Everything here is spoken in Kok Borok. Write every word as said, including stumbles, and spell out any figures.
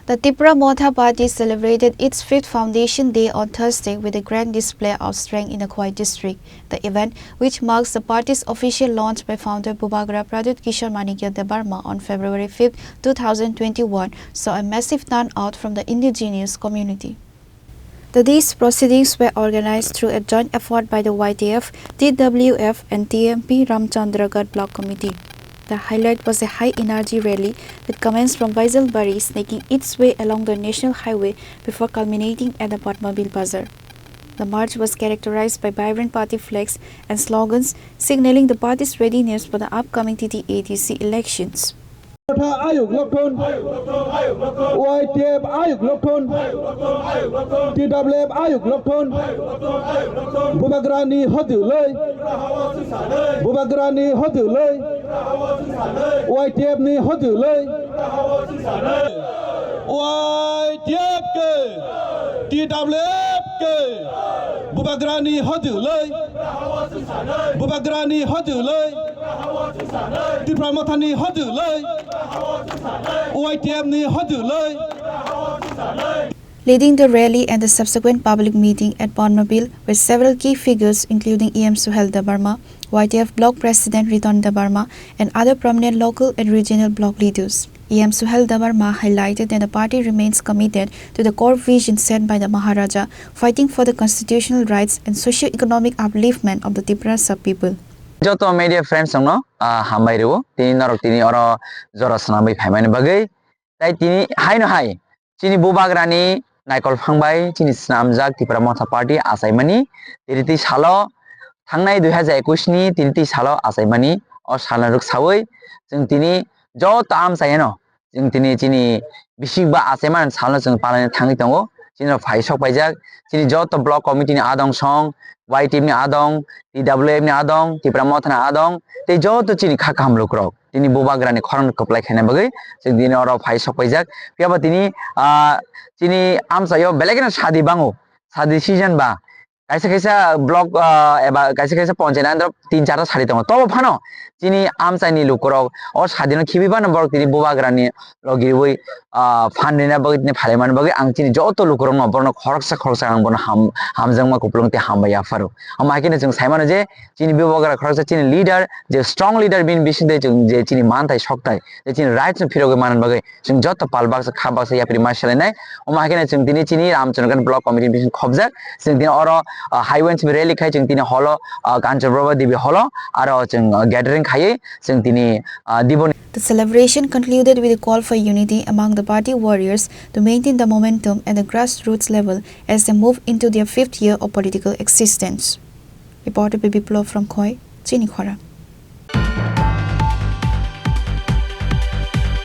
The Tipra Motha Party celebrated its fifth foundation day on Thursday with a grand display of strength in the Khowai district. The event, which marks the party's official launch by founder Bubagra Pradyut Kishore Manikya Debbarma on February fifth, two thousand twenty-one, saw a massive turnout from the indigenous community. The day's proceedings were organized through a joint effort by the Y T F, T W F, and T M P Ramchandragarh Block Committee. The highlight was a high-energy rally that commenced from Baijalbari, snaking its way along the National Highway before culminating at the Padmabil Bazar. The march was characterized by vibrant party flags and slogans, signaling the party's readiness for the upcoming T T A D C elections. Motha ayuk lokthon, Y T F ayuk lokthon, T W F ayuk lokthon, Bubagrani hoduloi, Bubagrani hoduloi, Y T F ni hoduloi, Y T F ke, T W F ke, Bubagrani hoduloi, Bubagrani hoduloi, Tipra Mothani hoduloi, Y T F ni hoduloi. Leading the rally and the subsequent public meeting at Padmabil were several key figures, including E M Suhel Debbarma, Y T F Block President Riton Debbarma, and other prominent local and regional block leaders. E M Suhel Debbarma highlighted that the party remains committed to the core vision set by the Maharaja, fighting for the constitutional rights and socio-economic upliftment of the Tipra sub-people. Joto media friends rokno, ah, hambai rwo. Tini norok tini oro jora swnamwi phaimani bagwi. Tai tini haino hai, chini Bubagrani naikol phang bai chini swnamjak Tipra Motha Party achaimani, tini twi salo, thangnai dui hajar ekwis ni tini twi salo achaimani, o salno rwksawi chwng tini joto amchaino, chwng tini chini bisik ba achaimani salno chwng palaina thangwi tongo. Chini rok phai sok paijak, chini joto block committee ni adong song, Y T F ni adong, T W F ni adong, Tipra Motha ni adong, tei joto chini kha kaham lukurok. Tini Bubagrani khorang kwplai khaina bagwi chwng tini oro phai sok paijak. Phiya ba tini, ah, chini amchaio belai kheno sadi bango, sadi season ba. Kaisa kaisa block, ah, eba kaisa kaisa ponchayat andro tin charta sadi tongo. Tobo phano chini amchaini lukurok o sadino khibi phano borok tini Bubagrani logi rwi, ah, phan rina bagwi tini phalai mani bagwi ang chini joto lukurokno borokno khoroksa khoroksa ang bono ham-, hamjakma kupulung tei hambai yapharo. Omo hai kheno chwng sai mano je chini Bubagra khoroksa chini leader, je strong leader bini bisingtwi chwng je chini manthai sokthai, je chini rights no phirogwi manna bagwi chwng joto pal baksa kha baksa yapri ma selainai. Omo hai kheno chwng tini chini Ramchandragarh Block Committee ni bising khobjak. Chwng tini oro, ah, highway simi rally khai chwng tini holo, ah, Kanchanprabha Devi holo aro chwng, ah, gathering khaiwi chwng tini, ah, Diboni. The celebration concluded with a call for unity among the party warriors to maintain the momentum at the grassroots level as they move into their fifth year of political existence. Reporter Biplab from Khowai, Chini Khorang.